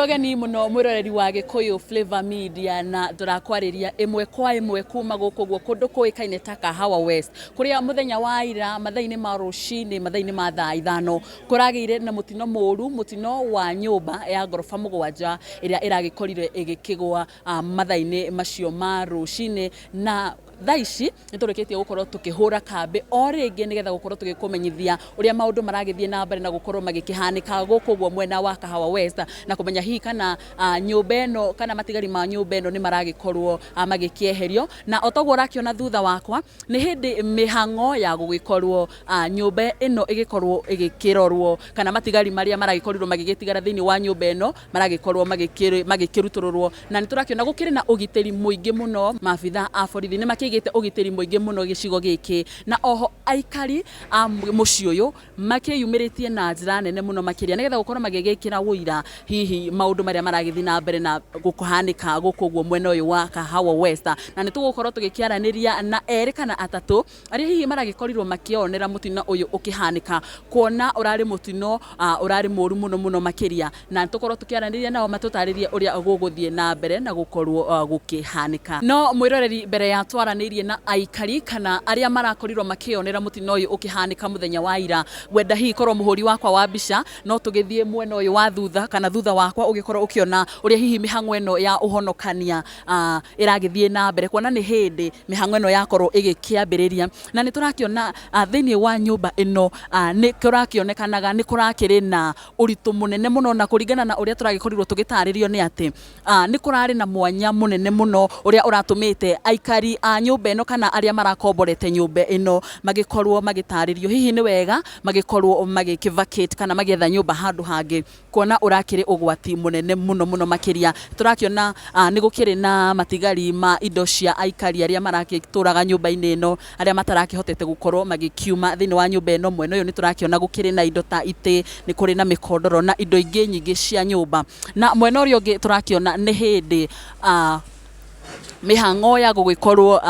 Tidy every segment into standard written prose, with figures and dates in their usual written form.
Ũgeni mũno mwĩroreri wa Gĩkũyũ Flavor Media, na tũrakwarĩria ĩmwe kwa ĩmwe kuma gũkũ guo kũndũ kũĩkaine ta Kahawa West, kũrĩa mũthenya wa ira mathaa-inĩ ma rũcinĩ, mathaa-inĩ ma thaa 5, kũragĩire na mũtino mũru, mũtino wa nyũmba ya ngoroba 7 ĩrĩa ĩragĩkorire ĩgĩkĩgwa mathaa-inĩ macio ma rũcinĩ. Na thaa ici nĩ tũrĩkĩtie gũkorwo tũkĩhũra kambĩ o rĩngĩ nĩgetha gũkorwo tũgĩkũmenyithia ũrĩa maũndũ maragĩthiĩ na mbere na gũkorwo magĩkĩhanĩka gũkũ ũguo mwena wa Kahawa West, na kũmenya hihi kana nyũmba ĩno kana matigari ma nyũmba ĩno nĩ maragĩkorwo magĩkĩeherio. Na o toguo ũrakĩona thutha wakwa, nĩ hĩndĩ mĩhang'o ya gũgĩkorwo nyũmba ĩno ĩgĩkorwo ĩgĩkĩrorwo kana matigari marĩa maragĩkorirwo magĩgĩtigara thĩinĩ wa nyũmba ĩno maragĩkorwo magĩkĩrutũrũrwo. Na nĩ tũrakĩona gũkĩrĩ na ũgitĩri mũingĩ mũno, maabitha a borithi nĩ makĩigĩte ũgitĩri mũingĩ mũno gĩcigo gĩkĩ, na oho aikari a mũciĩ ũyũ makĩyumĩrĩtie na njĩra nene mũno makĩria nĩgetha gũkorwo magĩgĩkĩra ũira hihi maũndũ marĩa maragĩthiĩ na mbere na gũkũhanĩka gũkũ ũguo mwena ũyũ wa Kahawa West. Na nĩ tũgũkorwo tũgĩkĩaranĩria na erĩ kana atatũ arĩa hihi maragĩkorirwo makĩonera mũtino ũyũ ũkĩhanĩka, kuona ũrarĩ mũtino ũrarĩ mũru mũno mũno makĩria, na tũkorwo tũkĩaranĩria nao matũtarĩrie ũrĩa gũgũthiĩ na mbere na gũkorwo gũkĩhanĩka. No mwĩroreri, mbere ya twaranĩirie na aikari kana arĩa marakorirwo makĩonera mũtino ũyũ ũkĩhanĩka mũthenya wa ira, ngwenda hihi korwo mũhũri wakwa wa mbica no tũgĩthiĩ mwena ũyũ wa thutha kana thutha wakwa, ũgĩkorwo ũkĩona ũrĩa hihi mĩhang'o ĩno ya ũhonokania ĩragĩthiĩ na mbere, kuona nĩ hĩndĩ mĩhang'o ĩno yakorwo ĩgĩkĩambĩrĩria. Na nĩ tũrakĩona thĩinĩ wa nyũmba ĩno nĩ kũrakĩonekanaga nĩ kũrakĩrĩ na ũritũ mũnene mũno, na kũringana na ũrĩa tũragĩkorirwo tũgĩtarĩrio nĩ atĩ nĩ kũrarĩ na mwanya mũnene mũno ũrĩa ũratũmĩte aikari a nyũmba ĩno kana arĩa marakomborete nyũmba ĩno magĩkorwo magĩtarĩrio hihi nĩ wega magĩkorwo magĩkĩ vacate kana magĩetha nyũmba handũ hangĩ, kuona ũrakĩrĩ ũgwati mũnene mũno mũno makĩria. Tũrakĩona nĩ gũkĩrĩ na matigari ma indo cia aikari arĩa marakĩtũraga nyũmba-inĩ ĩno, arĩa matarakĩhotete gũkorwo magĩkiuma thĩinĩ wa nyũmba ĩno. Mwena ũyũ nĩ tũrakĩona gũkĩrĩ na indo ta itĩ, nĩ kũrĩ na mĩkondoro na indo ingĩ nyingĩ cia nyũmba. Na mwena ũrĩa ũngĩ tũrakĩona nĩ hĩndĩ mĩhang'o ya gũgĩkorwo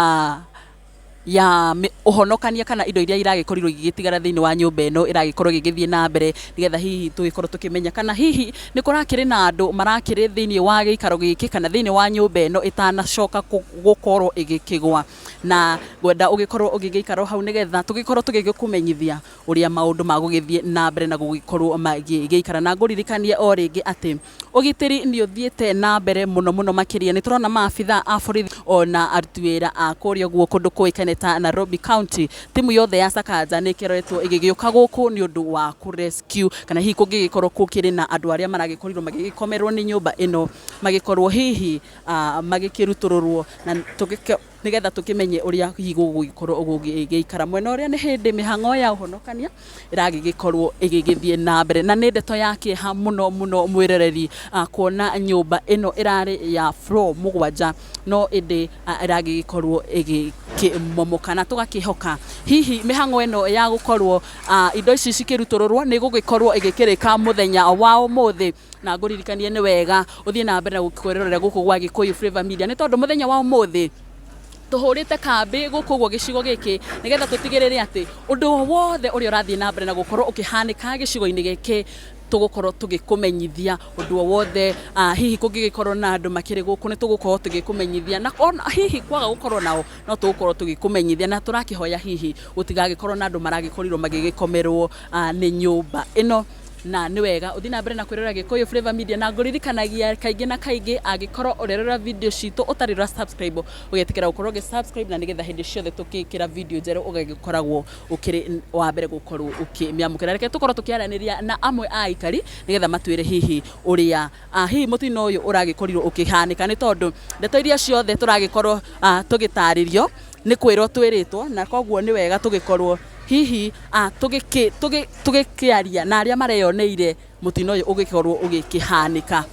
ya ũhonokania kana indo iria iragĩkorirwo igĩgĩtigara thĩinĩ wa nyũmba ĩno ĩragĩkorwo ĩgĩgĩthiĩ na mbere, nĩgetha hihi tũgĩkorwo tũkĩmenya kana hihi nĩ kũrakĩrĩ na andũ marakĩrĩ thĩinĩ wa gĩikaro gĩkĩ kana thĩinĩ wa nyũmba ĩno ĩtanacoka gũkorwo ĩgĩkĩgwa. Na ngwenda ũgĩkorwo ũgĩgĩikara o hau nĩgetha tũgĩkorwo tũgĩgĩkũmenyithia ũrĩa maũndũ magũgĩthiĩ na mbere na gũgĩkorwo magĩgĩikara. Na ngũririkanie o rĩngĩ atĩ ũgitĩri nĩ ũthiĩte na mbere mũno mũno makĩria. Nĩ tũrona maabitha a borithi ona aruti wĩra a kũrĩa ũguo kũndũ kũĩkaine ta Nairobi County. Timu yothe ya Sakaja nĩ ĩkoretwo ĩgĩgĩũka gũkũ nĩ ũndũ wa kũ rescue kana hihi kũngĩgĩkorwo gũkĩrĩ na andũ arĩa maragĩkorirwo magĩgĩkomerwo nĩ nyũmba ĩno, magĩkorwo hihi magĩkĩrutũrũrwo na nĩgetha tũkĩmenye ũrĩa hihi gũgũgĩkorwo gũgĩikara. Mwena ũrĩa nĩ hĩndĩ mĩhang'o ya ũhonokania ĩragĩgĩkorwo ĩgĩgĩthiĩ na mbere. Na nĩ ndeto ya kĩeha mũno mũno mwĩroreri, kuona nyũmba ĩno ĩrarĩ ya floor 7 no ĩndĩ ĩragĩgĩkorwo ĩgĩkĩmomoka. Na tũgakĩhoka hihi mĩhang'o ĩno ya gũkorwo indo ici cikĩrutũrũrwo nĩ ĩgũgĩkorwo ĩgĩkĩrĩka mũthenya wa ũmũthĩ. Na ngũririkanie nĩ wega ũthiĩ na mbere na gũkwĩrorera gũkũ gwa Gĩkũyũ Flavor Media, nĩ tondũ mũthenya wa ũmũthĩ tũhũrĩte kambĩ gũkũ ũguo gĩcigo gĩkĩ nĩgetha tũtigĩrĩre atĩ ũndũ o wothe ũrĩa ũrathiĩ na mbere na gũkorwo ũkĩhanĩka gĩcigo-inĩ gĩkĩ tũgũkorwo tũgĩkũmenyithia ũndũ o wothe. Hihi kũngĩgĩkorwo na andũ makĩrĩ gũkũ nĩ tũgũkorwo tũgĩkũmenyithia, na ona hihi kwaga gũkorwo nao no tũgũkorwo tũgĩkũmenyithia. Na tũrakĩhoya hihi gũtigagĩkorwo na andũ maragĩkorirwo magĩgĩkomerwo nĩ nyũmba ĩno. Na nĩ wega ũthiĩ na mbere na kwĩrora Gĩkũyũ Flavor Media, na ngũririkanagia kaingĩ na kaingĩ angĩkorwo ũrerora video citũ ũtarĩ ũra subscribe, ũgetĩkĩra gũkorwo ũgĩ subscribe, na nĩgetha hĩndĩ ciothe tũgĩkĩra video njerũ ũgagĩkoragwo ũkĩrĩ wa mbere gũkorwo ũkĩmĩamũkĩra. Reke tũkorwo tũkĩaranĩria na amwe a aikari nĩgetha matwĩre hihi ũrĩa hihi mũtino ũyũ ũragĩkorirwo ũkĩhanĩka, nĩ tondũ ndeto iria ciothe tũragĩkorwo tũgĩtarĩrio nĩ kwĩrwo twĩrĩtwo, na koguo nĩ wega tũgĩkorwo hihi tũgĩkĩaria na arĩa mareyoneire mũtino ũyũ ũgĩkorwo ũgĩkĩhanĩka.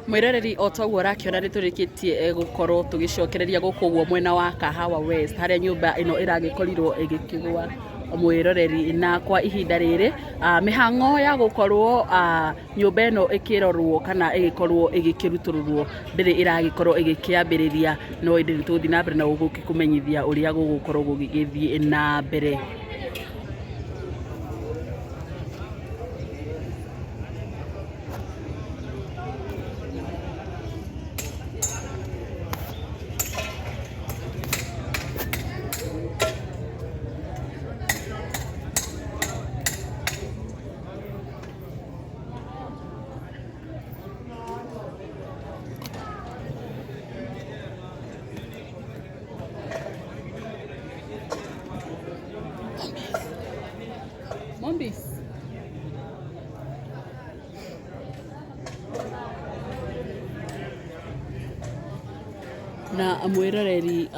Mwiroreri o toguo ũrakĩona nĩ tũrĩkĩtie gũkorwo tũgĩcokereria gũkũ ũguo mwena wa Kahawa West harĩa nyũmba ĩno ĩragĩkorirwo ĩgĩkĩgwa mwĩroreri. Na kwa ihinda rĩrĩ mĩhang'o ya gũkorwo nyũmba ĩno ĩkĩrorwo kana ĩgĩkorwo ĩgĩkĩrutũrũrwo ndĩrĩ ĩragĩkorwo ĩgĩkĩambĩrĩria, no ĩndĩ nĩ tũgũthiĩ na mbere na gũgĩkũmenyithia ũrĩa gũgũkorwo gũgĩgĩthiĩ na mbere. Mombis. Na mwĩroreri,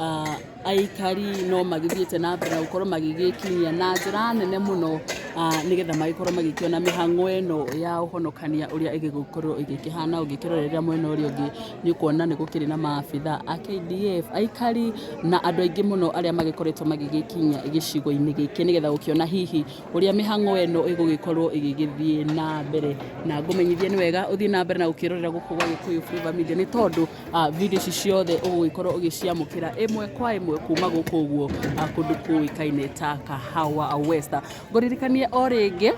aikari no magĩthiĩte na mbere na gũkorwo magĩgĩkinyia na njĩra nene mũno, nĩgetha magĩkorwo magĩkĩona mĩhang'o ĩno ya ũhonokania ũrĩa ĩgĩgũkorwo ĩgĩkĩhana. Ũngĩkĩrorera mwena ũrĩa ũngĩ nĩ ũkuona nĩ gũkĩrĩ na maabitha a KDF, aikari na andũ aingĩ mũno arĩa magĩkoretwo magĩgĩkinya gĩcigo-inĩ gĩkĩ nĩgetha gũkĩona hihi ũrĩa mĩhang'o ĩno ĩgũgĩkorwo ĩgĩgĩthiĩ na mbere. Na ngũmenyithie nĩ wega ũthiĩ na mbere na gũkĩrorera gũkũ gwa Gĩkũyũ Flavour Media, nĩ tondũ video ici ciothe ũgũgĩkorwo ũgĩciamũkĩra ĩmwe kwa ĩmwe kuma gũkũ ũguo kũndũ kũĩkaine ta Kahawa West. Ngũririkanie o rĩngĩ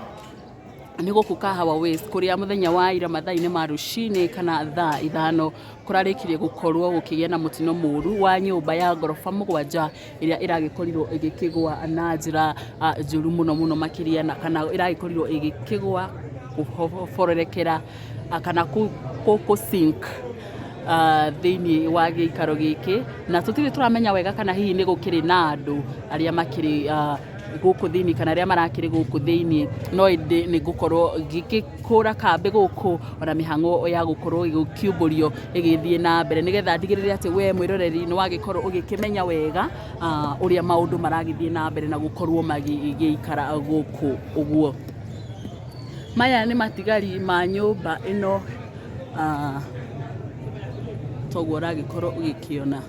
nĩ gũkũ Kahawa West kũrĩa mũthenya wa ira mathaa-inĩ ma rũcinĩ kana thaa 5 kũrarĩkirie gũkorwo gũkĩgĩa na mũtino mũru wa nyũmba ya ngoroba 7 ĩrĩa ĩragĩkorirwo ĩgĩkĩgwa na njĩra njũru mũno mũno makĩria, na kana ĩragĩkorirwo ĩgĩkĩgwa kũborerekera kana kũ sink thĩinĩ wa gĩikaro gĩkĩ. Na tũtirĩ tũramenya wega kana hihi nĩ gũkĩrĩ na andũ arĩa makĩrĩ gũkũ thĩinĩ kana arĩa marakĩrĩ gũkũ thĩinĩ, no ĩndĩ nĩ ngũkorwo ngĩkũra kambĩ gũkũ ona mĩhang'o ya gũkorwo gũkiumbũrio ĩgĩthiĩ na mbere nĩgetha ndigĩrĩre atĩ we mwĩroreri nĩ wagĩkorwo ũgĩkĩmenya wega ũrĩa maũndũ maragĩthiĩ na mbere na gũkorwo magĩgĩikara gũkũ ũguo. Maya nĩ matigari ma nyũmba ĩno, toguo ũragĩkorwo ũgĩkĩona.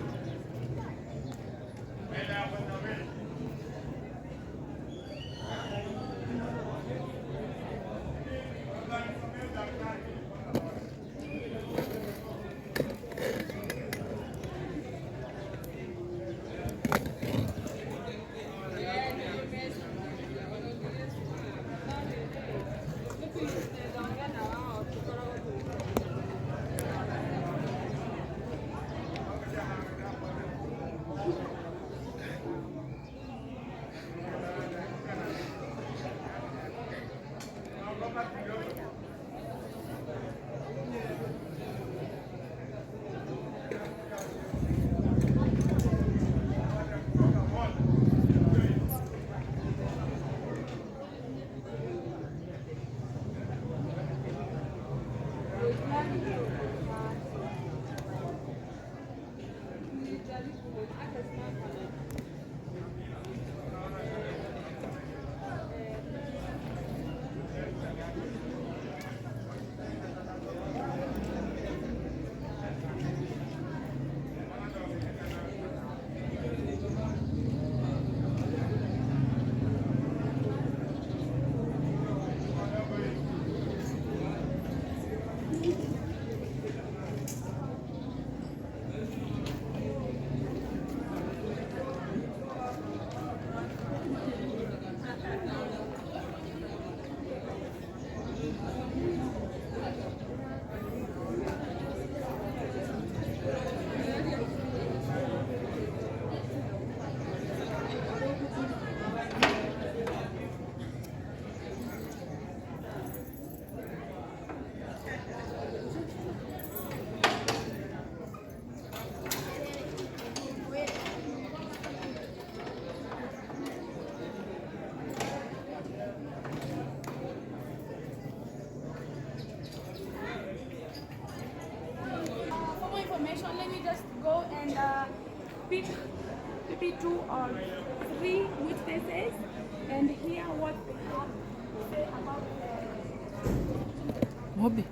For more information, let me just go and pick maybe 2 or 3 witnesses and hear what they have to say about the Mobi.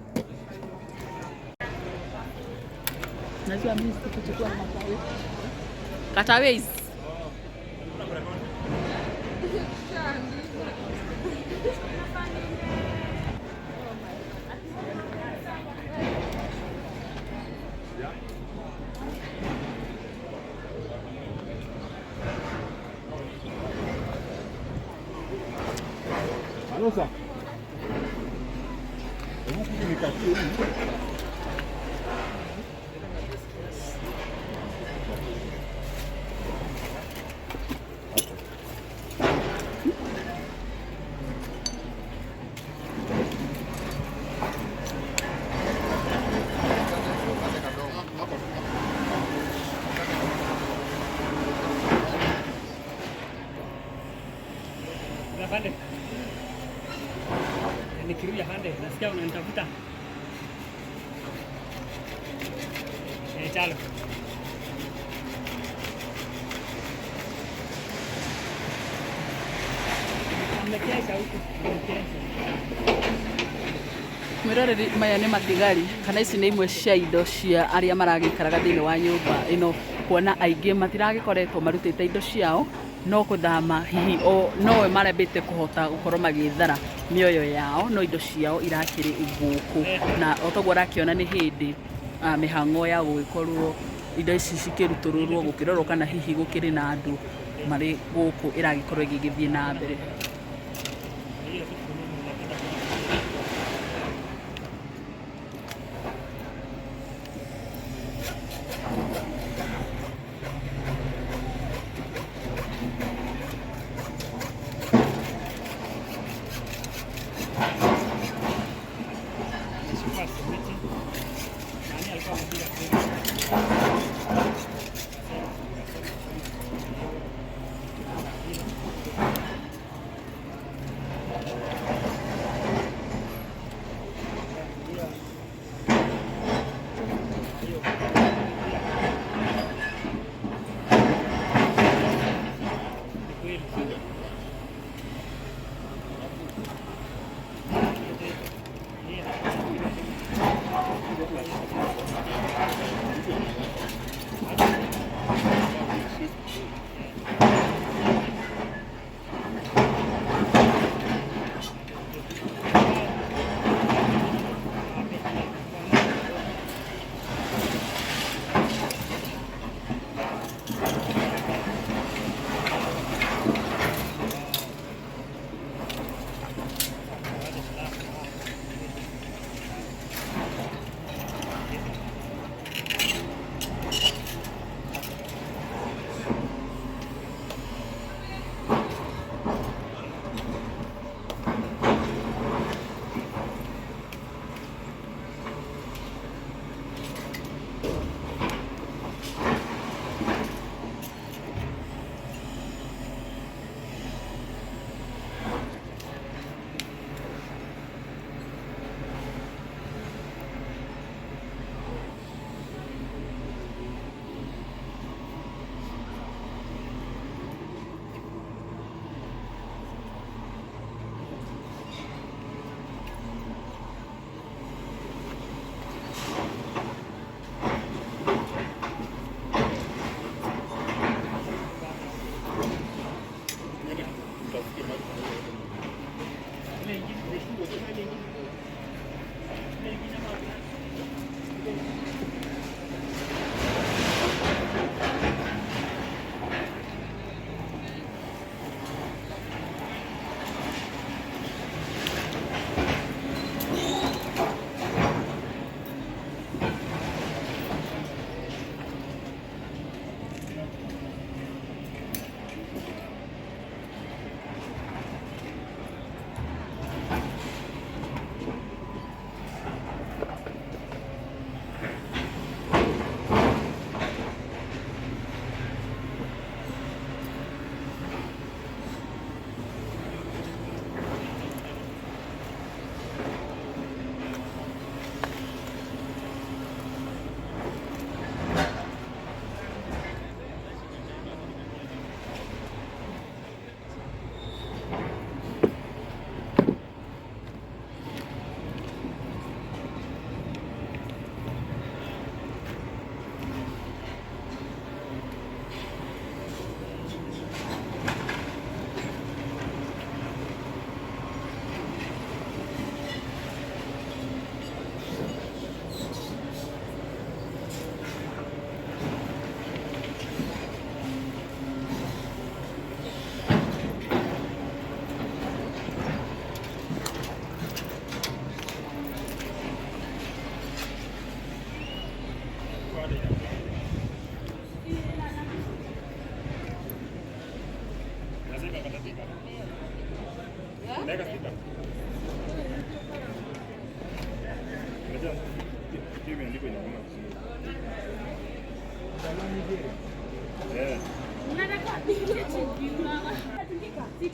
Najua mimi sikuchukua matawi. Kataways. Sasa. Hebu kuja nikatie hii. Afande. Nikirudi afande, nasikia unanitafuta. Chalo. Amekesha huku, amekesha. Mwiroreri maya nĩ matigari kana ici nĩ imwe cia indo cia arĩa maragĩikaraga thĩinĩ wa nyũmba ĩno, kuona aingĩ matiragĩkoretwo marutĩte indo ciao no kũthama hihi o nowe marambĩte kũhota gũkorwo magĩthara mĩoyo yao, no indo ciao irakĩrĩ gũkũ, na o toguo ũrakĩona nĩ hĩndĩ mĩhang'o ya gũgĩkorwo indo ici cikĩrutũrũrwo gũkĩrorwo kana hihi gũkĩrĩ na andũ marĩ gũkũ ĩragĩkorwo ĩgĩgĩthiĩ na mbere. Hiyo kitu mimi napenda. Amechukua simiti. Nani alikuwa amepiga simu?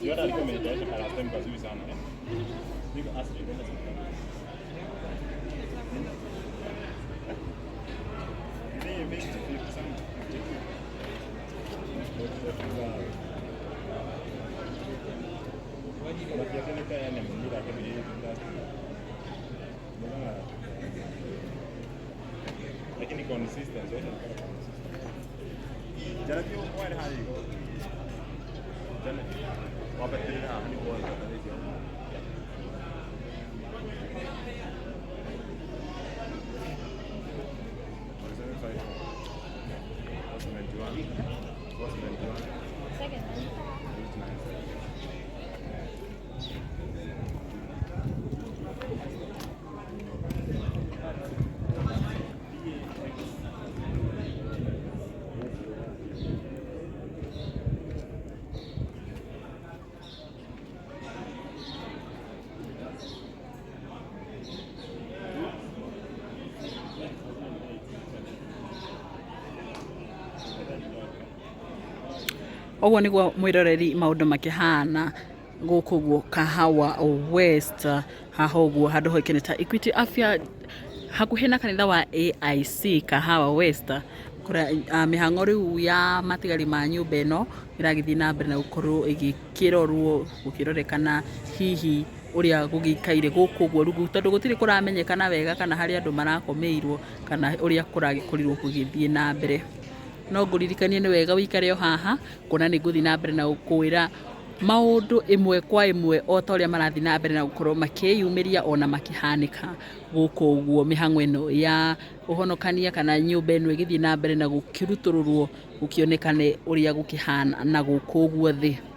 Yote alikuwa ametayarisha last time vizuri sana eh. Niko asili kwenda sana. Ni mimi sana. Lakini consistency, wacha nipate consistency. Jana pia kwa hali iko. Jana wapatile na ni kwa Ũguo nĩguo mwĩroreri maũndũ makĩhana gũkũ ũguo Kahawa West, haha ũguo handũ hoĩkaine ta Equity Afya hakuhĩ na kanitha wa AIC Kahawa West, kũrĩa mĩhang'o rĩu ya matigari ma nyũmba ĩno ĩragĩthiĩ na mbere na gũkorwo ĩgĩkĩrorwo gũkĩrorekana hihi ũrĩa gũgĩikaire gũkũ ũguo rungu, tondũ gũtirĩ kũramenyekana wega kana harĩ andũ marakomeirwo kana ũrĩa kũragĩkorirwo gũgĩthiĩ na mbere. No ngũririkanie nĩ wega ũikare o haha kuona nĩ ngũthiĩ na mbere na gũkwĩra maũndũ ĩmwe kwa ĩmwe o ta ũrĩa marathiĩ na mbere na gũkorwo makĩyumĩria ona makĩhanĩka gũkũ ũguo mĩhang'o ĩno ya ũhonokania kana nyũmba ĩno ĩgĩthiĩ na mbere na gũkĩrutũrũrwo gũkĩonekane ũrĩa gũkĩhana na gũkũ ũguo thĩ.